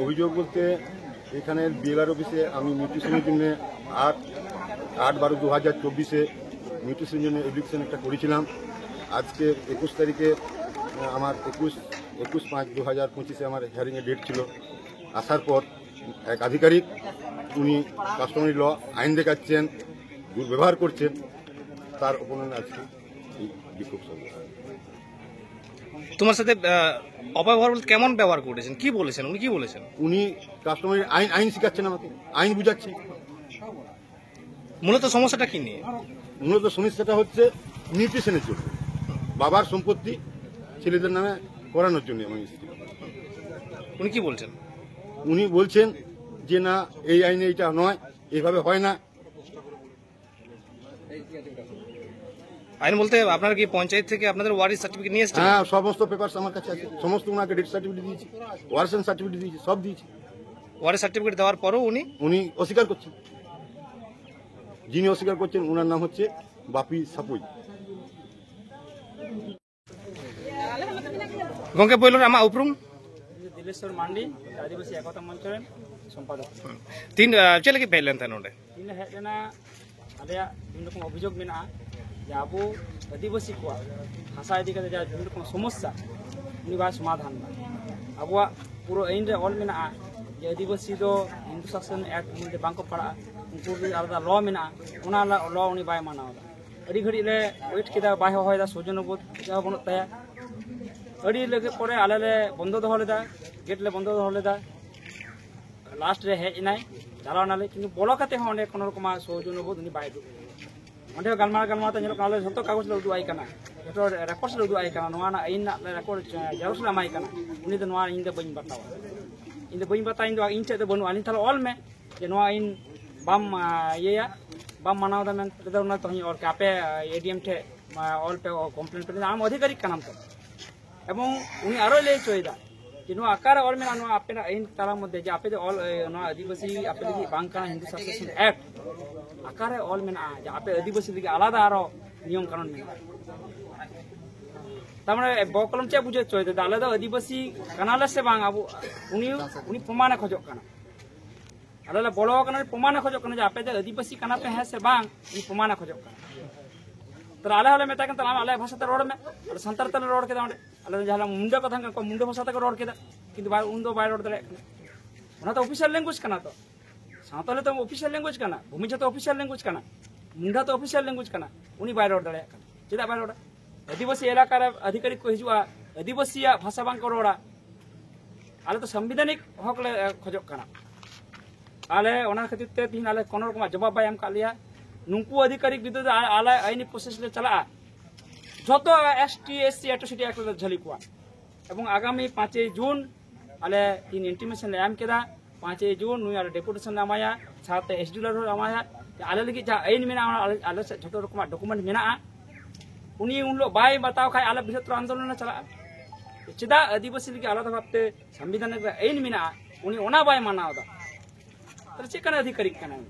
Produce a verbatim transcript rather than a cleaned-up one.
অভিযোগ বলতে, এখানে বিএলআর অফিসে আমি নিউট্রিশনের জন্য আট আট বারো দু হাজার চব্বিশে নিউট্রিশনের জন্য অ্যাপ্লিকেশন একটা করেছিলাম। আজকে একুশ তারিখে, আহ, আমার একুশ একুশ পাঁচ দু হাজার পঁচিশে আমার হিয়ারিংয়ের ডেট ছিল। আসার পর এক আধিকারিক, উনি কাস্টমারি ল, আইন দেখাচ্ছেন, দুর্ব্যবহার করছেন, তার অপমান আজকে এই বিক্ষোভ সভা। তোমার সাথে আহ, অপব্যবহার বলতে কেমন ব্যবহার করেছেন? কি বলেছেন? উনি কি বলেছেন? উনি কাস্টমারি আইন আইন শিখাচ্ছেন আমাকে, আইন বুঝাচ্ছেন। মূলত সমস্যাটা কি নিয়ে? মূলত সমস্যাটা হচ্ছে নিউট্রিশনের জন্য, বাবার সম্পত্তি ছেলেদের নামে করানোর জন্য আমি এসেছি। উনি কি বলছেন? উনি বলছেন যে না, এই আইনে এটা নয়, এইভাবে হয় না। আইন বলতে আপনারা কি পঞ্চায়েত থেকে আপনাদের ওয়ারিশ সার্টিফিকেট নিয়ে এসেছেন? হ্যাঁ, সমস্ত পেপারস আমার কাছে আছে, সমস্ত ওনাকে ডেথ সার্টিফিকেট দিয়েছি, ওয়ারিশ সার্টিফিকেট দিয়েছি, সব দিয়েছি। ওয়ারিশ সার্টিফিকেট দেওয়ার পরেও উনি উনি অস্বীকার করছেন। যিনি অস্বীকার করছেন, ওনার নাম হচ্ছে বাপি সাপুই। ᱜᱚᱝᱠᱮ, ᱯᱳᱭᱞᱳ ᱨᱮ ᱟᱢᱟᱜ ᱩᱯᱨᱩᱢ? ᱫᱤᱞᱮᱥᱣᱚᱨ ᱢᱟᱱᱰᱤ, ᱟᱹᱫᱤᱵᱟᱹᱥᱤ ᱮᱠᱚᱛᱟ ᱢᱚᱧᱪᱚ ᱨᱮᱱ ᱥᱚᱢᱯᱟᱫᱚᱠ᱾ ᱛᱤᱱ ᱟᱸ, ᱪᱮᱫ ᱞᱟᱹᱜᱤᱫ ᱯᱮ ᱦᱮᱡ ᱞᱮᱱ ᱛᱟᱦᱮᱸᱫ ᱱᱚᱰᱮ? ᱤᱧ ᱞᱮ ᱦᱮᱡ ᱞᱮᱱᱟ, ᱟᱞᱮᱭᱟᱜ ᱵᱤᱵᱷᱤᱱᱱᱚ ᱨᱚᱠᱚᱢ ᱚᱵᱷᱤᱡᱳᱜᱽ ᱢᱮᱱᱟᱜᱼᱟ ᱡᱮ ᱟᱵᱚ ᱟᱹᱫᱤᱵᱟᱹᱥᱤ ᱠᱚᱣᱟᱜ ᱦᱟᱥᱟ ᱤᱫᱤ ᱠᱟᱛᱮ ᱡᱟᱦᱟᱸ ᱵᱤᱵᱷᱤᱱᱱᱚ ᱨᱚᱠᱚᱢ ᱥᱚᱢᱚᱥᱥᱟ, ᱩᱱᱤ ᱵᱟᱭ ᱥᱚᱢᱟᱫᱷᱟᱱ ᱮᱫᱟ᱾ ᱟᱵᱚᱣᱟᱜ ᱯᱩᱨᱟᱹ ᱟᱹᱭᱤᱱ ᱨᱮ ᱚᱞ ᱢᱮᱱᱟᱜᱼᱟ ᱡᱮ ᱟᱹᱫᱤᱵᱟᱹᱥᱤ ᱫᱚ ᱦᱤᱱᱫᱩ ᱥᱟᱥᱚᱱ ᱮᱠᱴ ᱢᱚᱫᱽᱫᱷᱮ ᱵᱟᱝᱠᱚ ᱯᱟᱲᱟᱜᱼᱟ, ᱩᱱᱠᱩ ᱞᱟᱹᱜᱤᱫ ᱟᱞᱟᱫᱟ ᱞᱚ ᱢᱮᱱᱟᱜᱼᱟ, ᱚᱱᱟ ᱞᱚ ᱩᱱᱤ ᱵᱟᱭ ᱢᱟᱱᱟᱣ ᱮᱫᱟ᱾ ᱟᱹᱰᱤ ᱜᱷᱟᱹᱲᱤᱡ ᱞᱮ ᱳᱭᱮᱴ ᱠᱮᱫᱟ, ᱵᱟᱭ ᱦᱚᱦᱚᱭᱮᱫᱟ, ᱥᱳᱡᱚᱱᱚ ᱵᱳᱫᱷ ᱪᱮᱫ ᱦᱚᱸ ᱵᱟᱹᱱᱩᱜ ᱛᱟᱭᱟ᱾ ᱟᱹᱰᱤ ᱞᱟᱹᱜᱤᱫ ᱯᱚᱨᱮ ᱟᱞᱮ ᱞᱮ ᱵᱚᱱᱫᱚ ᱫᱚᱦᱚ ᱞᱮᱫᱟ, ᱜᱮᱴ ᱞᱮ ᱵᱚᱱᱫᱚ ᱫᱚᱦᱚ ᱞᱮᱫᱟ᱾ ᱞᱟᱥᱴ ᱨᱮ ᱦᱮᱡ ᱮᱱᱟᱭ, ᱪᱟᱞᱟᱣ ᱮᱱᱟᱞᱮ, ᱠᱤᱱᱛᱩ ᱵᱚᱞᱚ ᱠᱟᱛᱮ ᱦᱚᱸ ᱚᱸᱰᱮ ᱠᱳᱱᱳ ᱨᱚᱠᱚᱢᱟᱜ ᱥᱳᱡᱚᱱᱚ ᱵᱳᱫᱷ ᱩᱱᱤ ᱵᱟᱭ ᱩᱫᱩᱜ ᱞᱮᱫᱟ᱾ ᱚᱸᱰᱮ ᱦᱚᱸ ᱜᱟᱞᱢᱟᱨᱟᱣ ᱜᱟᱞᱢᱟᱨᱟᱣ ᱛᱮ ᱧᱮᱞᱚᱜ ᱠᱟᱱᱟ, ᱟᱞᱮ ᱡᱷᱚᱛᱚ ᱠᱟᱜᱚᱡᱽ ᱞᱮ ᱩᱫᱩᱜ ᱟᱭ ᱠᱟᱱᱟ, ᱡᱷᱚᱛᱚ ᱨᱮᱠᱚᱨᱰᱥ ᱞᱮ ᱩᱫᱩᱜ ᱟᱭ ᱠᱟᱱᱟ, ᱱᱚᱣᱟ ᱨᱮᱱᱟᱜ ᱟᱹᱭᱤᱱ ᱨᱮᱱᱟᱜ ᱞᱮ ᱨᱮᱠᱚᱨᱰ ᱡᱮᱨᱚᱠᱥ ᱞᱮ ᱮᱢᱟᱭ ᱠᱟᱱᱟ᱾ ᱩᱱᱤ ᱫᱚ ᱱᱚᱣᱟ ᱤᱧ ᱫᱚ ᱵᱟᱹᱧ ᱵᱟᱛᱟᱣᱟ, ᱤᱧ ᱫᱚ ᱵᱟᱹᱧ ᱵᱟᱛᱟᱣᱟ, ᱤᱧ ᱫᱚ ᱤᱧ ᱴᱷᱮᱡ ᱫᱚ ᱵᱟᱹᱱᱩᱜᱼᱟ, ᱟᱹᱞᱤᱧ ᱛᱟᱦᱞᱮ ᱚᱞ ᱢᱮ ᱡᱮ ᱱᱚᱣᱟ ᱤᱧ ᱵᱟᱢ ᱟ, ᱤᱭᱟᱹᱭᱟ, ᱵᱟᱢ ᱢᱟᱱᱟᱣ ᱮᱫᱟ ᱢᱮᱱᱛᱮ ᱫᱚ ᱚᱱᱟ ᱛᱚᱦᱚᱧ ᱚᱞ ᱠᱮᱭᱟ, ᱟᱯᱮ ᱮᱰᱤᱮᱢ ᱴᱷᱮᱡ ᱢᱟ, ᱚᱞ ᱯᱮ, ᱠᱚᱢᱯᱞᱮᱱ ᱯᱮ, ᱟᱢ ᱚᱫᱷᱤᱠᱟᱨᱤᱠ ᱠᱟᱱᱟᱢ ᱛᱚ᱾ ᱮᱵᱚᱝ ᱩᱱᱤ ᱟᱨᱚᱭ ᱞᱟᱹᱭ ᱦᱚᱪᱚᱭᱮᱫᱟ ᱡᱮ ᱱᱚᱣᱟ ᱚᱠᱟᱨᱮ ᱚᱞ ᱢᱮᱱᱟᱜᱼᱟ ᱱᱚᱣᱟ ᱟᱯᱮᱱᱟᱜ ᱟᱹᱭᱤᱱ ᱛᱟᱞᱟ ᱢᱚᱫᱽᱫᱷᱮ ᱡᱮ ᱟᱯᱮ ᱫᱚ ᱚᱞ, ᱮ, ᱱᱚᱣᱟ ᱟᱹᱫᱤᱵᱟᱹᱥᱤ ᱟᱯᱮ ᱞᱟᱹᱜᱤᱫ ᱵᱟᱝ ᱠᱟᱱᱟ, ᱦᱤᱱᱫᱩ ᱥᱟᱥᱚᱱ ᱮᱠᱴ ᱚᱠᱟᱨᱮ ᱚᱞ ᱢᱮᱱᱟᱜᱼᱟ ᱡᱮ ᱟᱯᱮ ᱟᱹᱫᱤᱵᱟᱹᱥᱤ ᱞᱟᱹᱜᱤᱫ ᱟᱞᱟᱫᱟ ᱟᱨᱚ ᱱᱤᱭᱚᱢ ᱠᱟᱹᱱᱩᱱ ᱢᱮᱱᱟᱜᱼᱟ᱾ ᱛᱟᱨᱢᱟᱱᱮ ᱵᱚ ᱠᱚᱞᱚᱢ ᱪᱮᱫ ᱵᱩᱡᱷᱟᱹᱣ ᱦᱚᱪᱚᱭᱮᱫᱟ? ᱟᱞᱮ ᱫᱚ ᱟᱹᱫᱤᱵᱟᱹᱥᱤ ᱠᱟᱱᱟᱞᱮ ᱥᱮ ᱵᱟᱝ, ᱟᱵᱚ ᱩᱱᱤ ᱩᱱᱤ ᱯᱨᱚᱢᱟᱱᱮ ᱠᱷᱚᱡᱚᱜ ᱠᱟᱱᱟ᱾ ᱟᱞᱮ ᱞᱮ ᱵᱚᱞᱚ ᱟᱠᱟᱱᱟ, ᱯᱨᱚᱢᱟᱱᱮ ᱠᱷᱚᱡᱚᱜ ᱠᱟᱱᱟ ᱡᱮ ᱟᱯᱮ ᱫᱚ ᱟᱹᱫᱤᱵᱟᱹᱥᱤ ᱠᱟᱱᱟ ᱯᱮ, ᱦᱮᱸ ᱥᱮ ᱵᱟᱝ, ᱩᱱᱤ ᱯᱨᱚᱢᱟᱱᱮ ᱠᱷᱚᱡᱚᱜ ᱠᱟᱱᱟ᱾ ᱛᱟᱦᱞᱮ ᱟᱞᱮ ᱦᱚᱸᱞᱮ ᱢᱮᱛᱟᱭ ᱠᱟᱱ ᱛᱟᱦᱞᱮ ᱟᱢ ᱟᱞᱮᱭᱟᱜ ᱵᱷᱟᱥᱟ ᱛᱮ ᱨᱚᱲ ᱢᱮ᱾ ᱟᱞᱮ ᱥᱟᱱᱛᱟᱲ ᱛᱮᱞᱮ ᱨᱚᱲ ᱠᱮᱫᱟ ᱚᱸᱰᱮ᱾ ᱟᱞᱮ ᱫᱚ ᱡᱟᱦᱟᱸ ᱢᱩᱱᱰᱟᱹ ᱠᱚ ᱛᱟᱦᱮᱸ ᱠᱟᱱᱟ, ᱩᱱᱠᱩ ᱢᱩᱱᱰᱟᱹ ᱵᱷᱟᱥᱟ ᱛᱮᱠᱚ ᱨᱚᱲ ᱠᱮᱫᱟ, ᱠᱤᱱᱛᱩ ᱵᱟᱭ, ᱩᱱ ᱫᱚ ᱵᱟᱭ ᱨᱚᱲ ᱫᱟᱲᱮᱭᱟᱜ ᱠᱟᱱᱟ᱾ ᱚᱱᱟ ᱛᱚ ᱚᱯᱷᱤᱥᱤᱭᱟᱞ ᱞᱮᱝᱜᱩᱭᱮᱡᱽ ᱠᱟᱱᱟ ᱛᱚ᱾ ᱥᱟᱶᱛᱟᱞᱤ ᱛᱚ ᱚᱯᱷᱤᱥᱤᱭᱟᱞ ᱞᱮᱝᱜᱩᱭᱮᱡᱽ ᱠᱟᱱᱟ, ᱵᱷᱩᱢᱤᱡᱟ ᱛᱚ ᱚᱯᱷᱤᱥᱤᱭᱟᱞ ᱞᱮᱝᱜᱩᱭᱮᱡᱽ ᱠᱟᱱᱟ, ᱢᱩᱱᱰᱟ ᱛᱚ ᱚᱯᱷᱤᱥᱤᱭᱟᱞ ᱞᱮᱝᱜᱩᱭᱮᱡᱽ ᱠᱟᱱᱟ, ᱩᱱᱤ ᱵᱟᱭ ᱨᱚᱲ ᱫᱟᱲᱮᱭᱟᱜ ᱠᱟᱱᱟ᱾ ᱪᱮᱫᱟᱜ ᱵᱟᱭ ᱨᱚᱲᱟ? ᱟᱹᱫᱤᱵᱟᱹᱥᱤ ᱮᱞᱟᱠᱟ ᱨᱮ ᱟᱹᱫᱷᱤᱠᱟᱨᱤᱠ ᱠᱚ ᱦᱤᱡᱩᱜᱼᱟ, ᱟᱹᱫᱤᱵᱟᱹᱥᱤᱭᱟᱜ ᱵᱷᱟᱥᱟ ᱵᱟᱝ ᱠᱚ ᱨᱚᱲᱟ᱾ ᱟᱞᱮ ᱫᱚ ᱥᱟᱝᱵᱤᱫᱷᱟᱱᱤᱠ ᱦᱚᱠ ᱞᱮ, ᱮ, ᱠᱷᱚᱡᱚᱜ ᱠᱟᱱᱟ᱾ ᱟᱞᱮ ᱚᱱᱟ ᱠᱷᱟᱹᱛᱤᱨ ᱛᱮ ᱛᱤᱦᱤᱧ ᱟᱞᱮ ᱠᱳᱱᱳ ᱨᱚᱠᱚᱢᱟᱜ ᱡᱚᱵᱟᱵ ᱵᱟᱭ ᱮᱢ ᱠᱟᱜ ᱞᱮᱭᱟ᱾ ᱱᱩᱠᱩ ᱟᱹᱫᱷᱤᱠᱟᱨᱤᱠ ᱵᱤᱨᱩᱫᱷ ᱨᱮ ᱟ-, ᱟᱞᱮ ᱟᱹᱭᱤᱱᱤ ᱯᱨᱚᱥᱮᱥ ᱞᱮ ᱪᱟᱞᱟᱜᱼᱟ᱾ ᱡᱷᱚᱛᱚ S T, S C, atrocity act ᱨᱮᱞᱮ ᱡᱷᱟᱹᱞᱤ ᱠᱚᱣᱟ᱾ ᱮᱵᱚᱝ ᱟᱜᱟᱢᱤ ᱯᱟᱸᱪᱮᱭ ᱡᱩᱱ ᱟᱞᱮ ᱛᱤᱦᱤᱧ ᱤᱱᱴᱤᱢᱮᱥᱚᱱ ᱞᱮ ᱮᱢ ᱠᱮᱫᱟ᱾ ᱯᱟᱸᱪᱮᱭ ᱡᱩᱱ ᱱᱩᱭ ᱟᱞᱮ ᱰᱮᱯᱩᱴᱮᱥᱚᱱ ᱞᱮ ᱮᱢᱟᱭᱟ, ᱥᱟᱶᱛᱮ ᱮᱥ ᱰᱤ ᱞᱮ ᱮᱢᱟᱭᱟ᱾ ᱟᱞᱮ ᱞᱟᱹᱜᱤᱫ ᱡᱟᱦᱟᱸ ᱟᱹᱭᱤᱱ ᱢᱮᱱᱟᱜᱼᱟ, ᱚᱱᱟ ᱟᱞᱮ, ᱟᱞᱮ ᱥᱮᱫ ᱡᱷᱚᱛᱚ ᱨᱚᱠᱚᱢᱟᱜ ᱰᱚᱠᱩᱢᱮᱱᱴ ᱢᱮᱱᱟᱜᱼᱟ᱾ ᱩᱱᱤ ᱩᱱ ᱦᱤᱞᱳᱜ ᱵᱟᱭ ᱵᱟᱛᱟᱣ ᱠᱷᱟᱡ ᱟᱞᱮ ᱵᱨᱤᱦᱚᱛᱛᱚᱨ ᱟᱱᱫᱳᱞᱚᱱ ᱞᱮ ᱪᱟᱞᱟᱜᱼᱟ᱾ ᱪᱮᱫᱟᱜ ᱟᱹᱫᱤᱵᱟᱹᱥᱤ ᱞᱟᱹᱜᱤᱫ ᱟᱞᱟᱫᱟ ᱵᱷᱟᱵᱛᱮ ᱥᱚᱝᱵᱤᱫᱷᱟᱱ ᱨᱮ ᱟᱹᱭᱤᱱ ᱢᱮᱱᱟᱜᱼᱟ, ᱩᱱᱤ ᱚᱱᱟ ᱵᱟᱭ ᱢᱟᱱᱟᱣ ᱮᱫᱟ? ᱛᱟᱦᱞᱮ ᱪᱮᱫ ᱠᱟᱱ ᱟᱹᱫᱷᱤᱠᱟᱨᱤᱠ ᱠᱟᱱᱟᱭ?